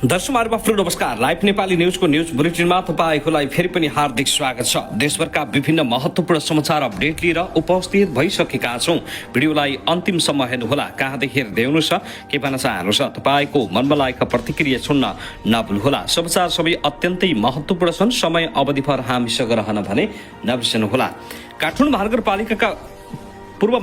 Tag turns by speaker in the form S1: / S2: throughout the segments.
S1: दर्शकहरुमा नमस्कार। Live Nepali न्यूजको news बुलेटिनमा तपाईलाई फेरि पनि हार्दिक स्वागत छ। देशभरका विभिन्न महत्त्वपूर्ण समाचार अपडेट लिएर उपस्थित भइसकेका छौं। भिडियोलाई अन्तिमसम्म हेर्नुहोला। कहाँदेखि हेर्दै हुनुहुन्छ, के भन्न चाहनुहुन्छ, तपाईको मनमा लागेका प्रतिक्रिया छोड्न नभुल्नुहोला। समाचार सबै अत्यन्तै महत्त्वपूर्ण छन्। समय अवधिभर हामीसँग रहन भने नबिर्सनुहोला। काठमाडौँ महानगरपालिकाका पूर्व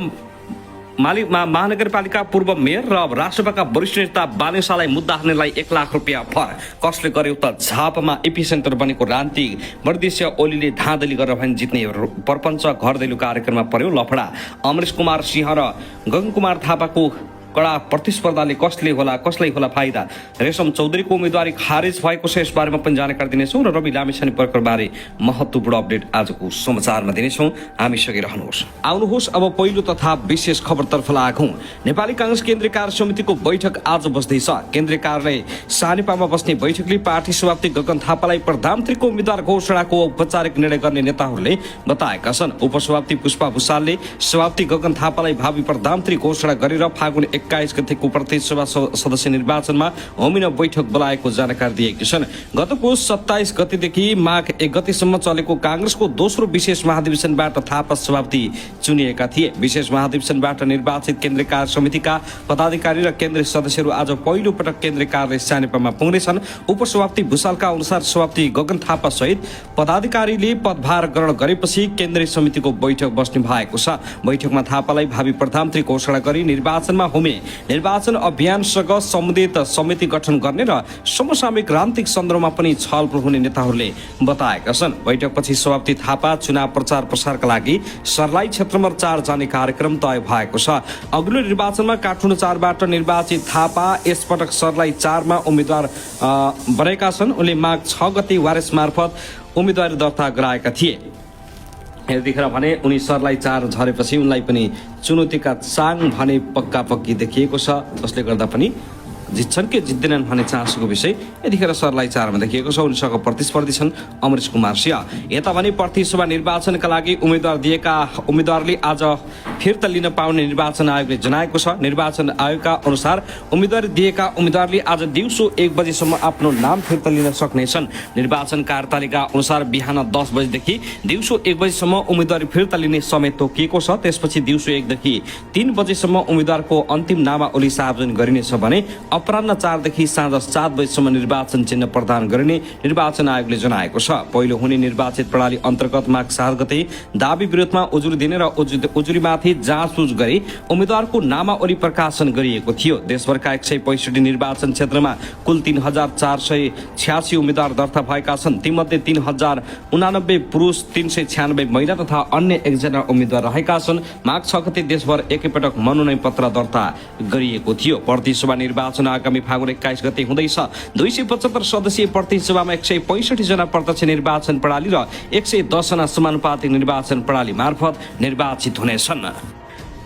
S1: महानगरपालिका पूर्व मेयर र राष्ट्रपतिका वरिष्ठ नेता बानेशालाई मुद्दा हाल्नेलाई 1 लाख रुपियाँ फर कसले गर्यो त? झापामा एपिसेन्टर बनेको रान्ती मर्देशीय ओलीले धाँधली गरेर भने जित्ने परपञ्च घर दैलो कार्यक्रममा पर्यो लफडा। अमरेश कुमार सिंह र गगन कुमार थापाको कड़ा प्रतिस्पर्धाले कसलाई होला फाइदा? रेशम चौधरीको उम्मेदवारी खारेज भएको छ। यसबारेमा पनि जानकारी दिनेछौँ र रवि लामिछाने प्रकरणबारे महत्त्वपूर्ण अपडेट आजको समाचारमा दिनेछौँ। हामीसँगै रहनुहोस्। आउनुहोस् अब पहिलो तथा विशेष खबरतर्फ लागौँ। नेपाली कांग्रेस केन्द्रीय कार्य समितिको बैठक आज बस्दैछ। केन्द्रीय कार्यालय सानेपामा बस्ने बैठकले पार्टी सभापति गगन थापालाई प्रधानमन्त्रीको उम्मेद्वार घोषणाको औपचारिक निर्णय गर्ने नेताहरूले बताएका छन्। उपसभापति पुष्पा भुसालले सभापति गगन थापालाई भावी प्रधानमन्त्री घोषणा गरेर फागुन 21 गतेको प्रतिनिधि सभा सदस्य निर्वाचनमा होमिन बैठक बोलाएको जानकारी दिएकी छन्। गतको 27 गतेदेखि माघ 1 गतेसम्म चलेको कांग्रेसको दोस्रो विशेष महाधिवेशनबाट थापा सभापति चुनिएका थिए। विशेष महाधिवेशनबाट निर्वाचित केन्द्रीय कार्य समितिका पदाधिकारी र केन्द्रीय सदस्यहरू आज पहिलो पटक केन्द्रीय कार्यालय सानेपामा पुग्नेछन्। उपसभापति भुसालका अनुसार सभापति गगन थापा सहित पदाधिकारीले पदभार ग्रहण गरेपछि केन्द्रीय समितिको बैठक बस्ने भएको छ। बैठकमा थापालाई भावी प्रधानमन्त्री घोषणा गरी निर्वाचनमा निर्वाचन अभियानसँग सम्बन्धित समिति गठन गर्ने र समसामयिक राजनीतिक सन्दर्भमा पनि छलफल हुने नेताहरूले बताएका छन्। बैठकपछि सभापति थापा चुनाव प्रचार प्रसारका लागि सर्लाही क्षेत्रमा 4 जाने कार्यक्रम तय भएको छ। अघिल्लो निर्वाचनमा काठमाडौँ 4बाट निर्वाचित थापा यसपटक सर्लाही 4मा उम्मेद्वार बनेका छन्। उनले माघ 6 गते वारेस मार्फत उम्मेदवारी दर्ता गराएका थिए। यतिखेर भने उनी सर्लाही 4 झरेपछि उनलाई पनि चुनौतीका चाङ भने पक्का पक्की देखिएको छ। जसले गर्दा पनि जित्छन् कि जित्दैनन् भन्ने चासोको विषय यतिखेर सर्लाही 4मा देखिएको छ। उनीसँग प्रतिस्पर्धी छन् अमरेश कुमार सिंह। यता भने प्रतिनिधि सभा निर्वाचनका लागि उम्मेद्वार दिएका उम्मेद्वारले आज फिर्ता लिन पाउने निर्वाचन आयोगले जनाएको छ। निर्वाचन आयोगका अनुसार उम्मेद्वारी दिएका उम्मेद्वारले आज दिउँसो 1 बजेसम्म आफ्नो नाम फिर्ता लिन सक्नेछन्। निर्वाचन कार्यतालिका अनुसार बिहान 10 बजेदेखि दिउँसो 1 बजेसम्म उम्मेद्वारी फिर्ता लिने समय तोकिएको छ। त्यसपछि दिउँसो 1 देखि 3 बजेसम्म उम्मेद्वारको अन्तिम नामावली सार्वजनिक गरिनेछ भने अपराह्न 4 देखि साँझ 7 बजेसम्म निर्वाचन चिन्ह प्रदान गरिने निर्वाचन आयोगले जनाएको छ। पहिलो हुने निर्वाचित प्रणाली अन्तर्गत माघ 7 गते दाबी विरोधमा उजुरी दिने र उजुरीमाथि जाँचबुझ गरी उम्मेद्वारको नामावली प्रकाशन गरिएको थियो। देशभरका 165 निर्वाचन क्षेत्रमा कुल 3486 उम्मेद्वार दर्ता भएका छन्। तीमध्ये 3089 पुरुष, 396 महिला तथा अन्य 1 जना उम्मेद्वार रहेका छन्। माघ 6 गते देशभर एकैपटक मनोनयन पत्र दर्ता गरिएको थियो। प्रतिनिधि सभा निर्वाचन आगामी फागुन 21 गते हुँदैछ। 275 सदस्यीय प्रतिनिधि सभामा 165 जना प्रत्यक्ष निर्वाचन प्रणाली र 110 जना समानुपातिक निर्वाचन प्रणाली मार्फत निर्वाचित हुनेछन्।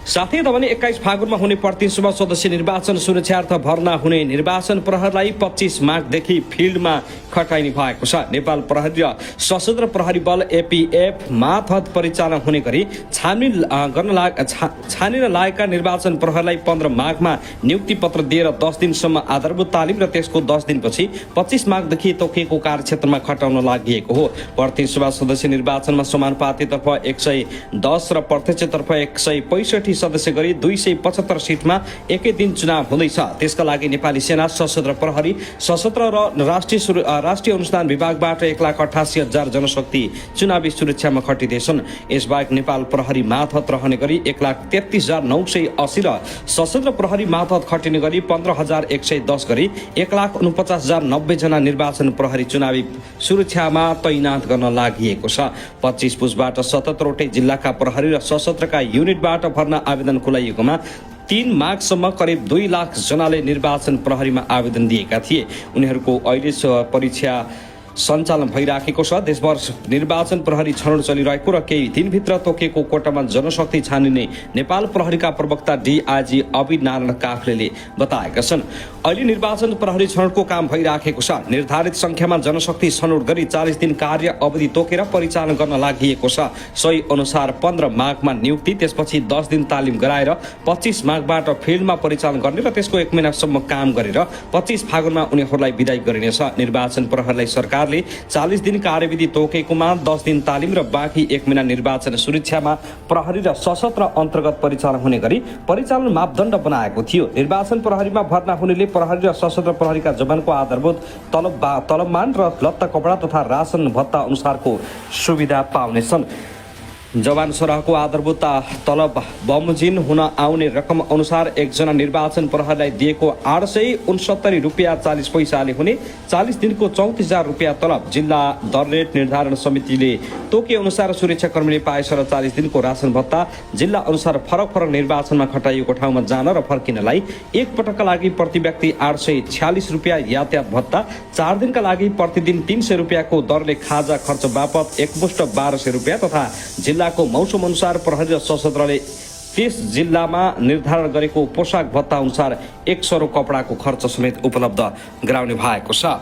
S1: साथै तपाईले 21 फागुनमा हुने प्रतिनिधि सभा सदस्य निर्वाचन सुरक्षार्थ भर्ना हुने निर्वाचन प्रहरीलाई 25 माघदेखि फिल्डमा खटाइने भएको छ। नेपाल प्रहरी र सशस्त्र प्रहरी बल एपीएफ मातहत परिचालन हुने गरी छानिन लागेका निर्वाचन प्रहरीलाई 15 माघमा नियुक्ति पत्र दिएर 10 दिनसम्म आधारभूत तालिम र त्यसको 10 दिनपछि 25 माघदेखि तोकिएको कार्यक्षेत्रमा खटाउन लागि हो। प्रतिनिधि सभा सदस्य निर्वाचनमा समानुपातितर्फ 110 र प्रत्यक्षतर्फ 165 सदस्य गरी 275 सिटमा एकै दिन चुनाव हुँदैछ। त्यसका लागि नेपाली सेना, सशस्त्र प्रहरी, सशस्त्र र राष्ट्रिय अनुसन्धान विभागबाट 1,88,000 जनशक्ति चुनावी सुरक्षामा खटिँदैछन्। यसबाहेक नेपाल प्रहरी मातहत रहने गरी 1,33,980 र सशस्त्र प्रहरी मातहत खटिने गरी 15,110 गरी 1,49,090 जना निर्वाचन प्रहरी चुनावी सुरक्षामा तैनात गर्न लागि छ। 25 पुसबाट 77 वटै जिल्लाका प्रहरी र सशस्त्रका युनिटबाट भर्ना आवेदन खुलाइएकोमा 3 माघसम्म करिब 2 लाख जनाले निर्वाचन प्रहरीमा आवेदन दिएका थिए। उनीहरूको अहिले परीक्षा सञ्चालन भइराखेको छ। देशभर निर्वाचन प्रहरी छनौट चलिरहेको र केही दिनभित्र तोकिएको कोटामा जनशक्ति छानिने नेपाल प्रहरीका प्रवक्ता डीआईजी अभिनारायण काफ्लेले बताएका छन्। अहिले निर्वाचन प्रहरी छनौटको काम भइराखेको छ। निर्धारित संख्यामा जनशक्ति छनौट गरी 40 दिन कार्य अवधि तोकेर परिचालन गर्न लागि छ। सोही अनुसार 15 माघमा नियुक्ति, त्यसपछि 10 दिन तालिम गराएर 25 माघबाट फिल्डमा परिचालन गर्ने र त्यसको 1 महिनासम्म काम गरेर 25 फागुनमा उनीहरूलाई बिदाई गरिनेछ। निर्वाचन प्रहरीलाई सरकारले 40 दिन कार्यविधि तोकेकोमा 10 दिन तालिम र बाँकी 1 महिना निर्वाचन सुरक्षामा प्रहरी र सशस्त्र अन्तर्गत परिचालन हुने गरी परिचालन मापदण्ड बनाएको थियो। निर्वाचन प्रहरीमा भर्ना हुनेले प्रहरी र सशस्त्र प्रहरीका जवानको आधारभूत तलबमान र लत्ता कपडा तथा राशन भत्ता अनुसारको सुविधा पाउनेछन्। जवान सरहको आधारभूत तलब बमोजिम हुन आउने रकम अनुसार एकजना निर्वाचन प्रहरीलाई दिएको 869 रुपियाँ 40 पैसाले हुने 40 दिनको 34,000 रुपियाँ तलब जिल्ला दर रेट निर्धारण समितिले तोके अनुसार सुरक्षाकर्मीले पाएसर 40 दिनको राशन भत्ता जिल्ला अनुसार फरक फरक निर्वाचनमा खटाइएको ठाउँमा जान र फर्किनलाई एक पटकका लागि प्रति व्यक्ति 846 रुपियाँ यातायात भत्ता, 4 दिनका लागि प्रतिदिन 300 रुपियाँको दरले खाजा खर्च बापत एकमुष्ट 1200 रुपियाँ तथा जिल्लाको मौसम अनुसार प्रहरी र सशस्त्रले त्यस जिल्लामा निर्धारण गरेको पोसाक भत्ता अनुसार 1 सरो कपडाको खर्च समेत उपलब्ध गराउने भएको छ।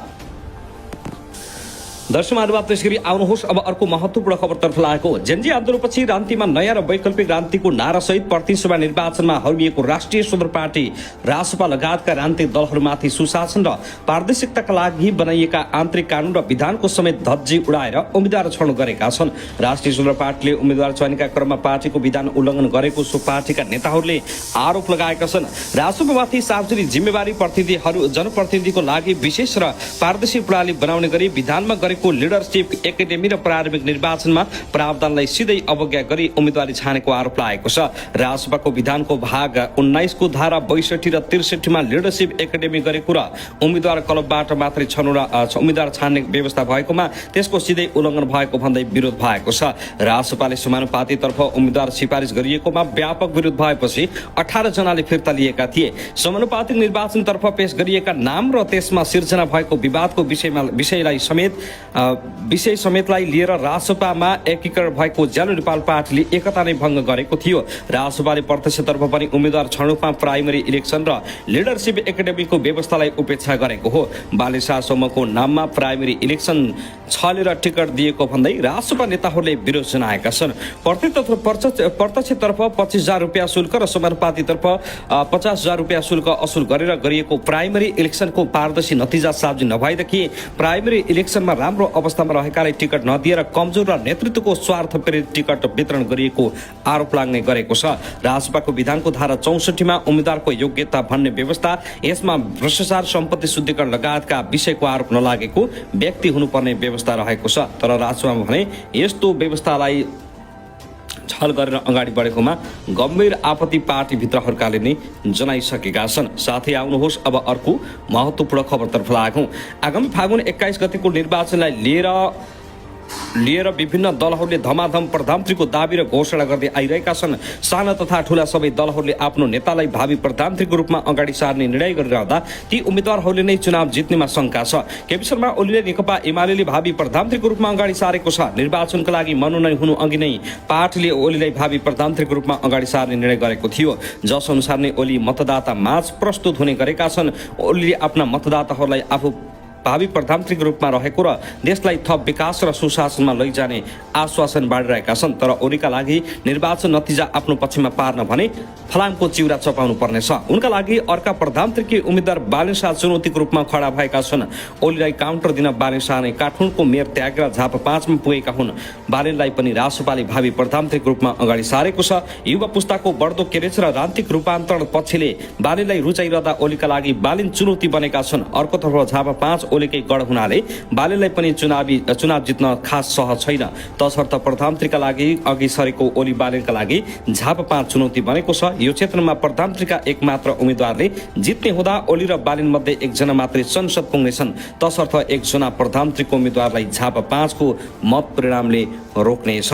S1: दर्शक महानुभाव, त्यसगरी आउनुहोस् अब अर्को महत्त्वपूर्ण खबरतर्फ लागेको। जेनजी आन्दोलनपछि रान्तीमा नयाँ र वैकल्पिक रान्तीको नारासहित प्रतिसभा निर्वाचनमा हरिएको राष्ट्रिय स्वतन्त्र पार्टी रासपा लगायतका रान्ती दलहरूमाथि सुशासन र पारदर्शिताका लागि बनाइएका आन्तरिक कानून र विधानको समेत धज्जी उडाएर उम्मेद्वार छनौट गरेका छन्। राष्ट्रिय स्वतन्त्र पार्टीले उम्मेद्वार चयनका क्रममा पार्टीको विधान उल्लङ्घन गरेको सो पार्टीका नेताहरूले आरोप लगाएका छन्। रासपामाथि सार्वजनिक जिम्मेवारी प्रतिनिधिहरू जनप्रतिनिधिको लागि विशेष र पारदर्शी प्रणाली बनाउने गरी विधानमा को लिडरशिप एकाडेमी र प्रारम्भिक निर्वाचनमा प्रावधानलाई सिधै अवज्ञा गरी उम्मेदवारी छानेको आरोप लागेको छ। राजसभाको विधानको भाग 19 को धारा 62 र 63 मा लिडरशिप एकाडेमी गरेको र उम्मेदवार क्लबबाट मात्रै उम्मेदवार छान्ने व्यवस्था भएकोमा त्यसको सिधै उल्लङ्घन भएको भन्दै विरोध भएको छ। राजसभाले समानुपातितर्फ उम्मेदवार सिफारिस गरिएकोमा व्यापक विरोध भएपछि 18 जनाले फिर्ता लिएका थिए। समानुपातिक निर्वाचनतर्फ पेश गरिएका नाम र त्यसमा सिर्जना भएको विवादको विषय समेतलाई लिएर राजसभामा एकीकरण भएको ज्यालो नेपाल पार्टीले एकता नै भङ्ग गरेको थियो। राजसभाले प्रत्यक्षतर्फ पनि उम्मेद्वार छनौटमा प्राइमरी इलेक्सन र लिडरशिप एकाडेमीको व्यवस्थालाई उपेक्षा गरेको हो। बालेशाह समूहको नाममा प्राइमरी इलेक्सन छलेर टिकट दिएको भन्दै राजसभा नेताहरूले विरोध जनाएका छन्। प्रत्यक्षतर्फ 25,000 रुपियाँ शुल्क र समानुपातितर्फ 50,000 रुपियाँ शुल्क असुल गरेर गरिएको प्राइमरी इलेक्सनको पारदर्शी नतिजा सार्वजनिक नभएदेखि प्राइमरी इलेक्सनमा राम्रो अवस्थामा रहेकाले टिकट नदिएर कमजोर र नेतृत्वको स्वार्थ प्रेरित टिकट वितरण गरिएको आरोप लाग्ने गरेको छ। राजसभाको विधानको धारा 64 मा उम्मेद्वारको योग्यता भन्ने व्यवस्था, यसमा भ्रष्टाचार, सम्पत्ति शुद्धिकरण लगायतका विषयको आरोप नलागेको व्यक्ति हुनुपर्ने व्यवस्था रहेको छ। तर राजसभामा भने यस्तो व्यवस्थालाई छल गरेर अगाडि बढेकोमा गम्भीर आपत्ति पार्टीभित्रहरूकाले नै जनाइसकेका छन्। साथै आउनुहोस् अब अर्को महत्त्वपूर्ण खबरतर्फ लागौँ। आगामी फागुन 21 गतिको निर्वाचनलाई लिएर विभिन्न दलहरूले धमाधम प्रधानमन्त्रीको दाबी र घोषणा गर्दै आइरहेका छन्। साना तथा ठूला सबै दलहरूले आफ्नो नेतालाई भावी प्रधानमन्त्रीको रूपमा अगाडि सार्ने निर्णय गरिरहँदा ती उम्मेद्वारहरूले नै चुनाव जित्नेमा शंका छ। केपी शर्मा ओलीले नेकपा एमाले भावी प्रधानमन्त्रीको रूपमा अगाडि सारेको छ। निर्वाचनका लागि मनोनयन हुनु अघि नै पार्टीले ओलीलाई भावी प्रधानमन्त्रीको रूपमा अगाडि सार्ने निर्णय गरेको थियो। जस अनुसार नै ओली मतदाता माझ प्रस्तुत हुने गरेका छन्। ओलीले आफ्ना मतदाताहरूलाई आफू भावी प्रधानमन्त्रीको रूपमा रहेको र देशलाई थप विकास र सुशासनमा लैजाने आश्वासन बाँडिरहेका छन्। तर ओलीका लागि निर्वाचन नतिजा आफ्नो पक्षमा पार्न भने फलामको चिउरा चपाउनु पर्नेछ। उनका लागि अर्का प्रधानमन्त्रीकी उम्मेद्वार बालेन शाह चुनौतीको रूपमा खडा भएका छन्। ओलीलाई काउन्टर दिन बालेन शाह नै काठमाडौँको मेयर त्यागेर झापा 5 मा पुगेका हुन्। बालेनलाई पनि राजसभाले भावी प्रधानमन्त्रीको रूपमा अगाडि सारेको छ। युवा पुस्ताको बढ्दो केरेच र राजनीतिक रूपान्तरण पक्षले बालेनलाई रुचाइरहँदा ओलीका लागि बालेन चुनौती बनेका छन्। अर्कोतर्फ झापा 5 ओलीकै गढ हुनाले बालेनलाई पनि चुनाव जित्न खास सहज छैन। तसर्थ प्रधानमन्त्रीका लागि अघि सरेको ओली बालेनका लागि झापा 5 चुनौती बनेको छ। यो क्षेत्रमा प्रधानमन्त्रीका एकमात्र उम्मेद्वारले जित्ने हुँदा ओली र बालेन मध्ये एकजना मात्रै संसद पुग्नेछन्। तसर्थ एकजना प्रधानमन्त्रीको उम्मेद्वारलाई झापा 5 को मत परिणामले रोक्नेछ।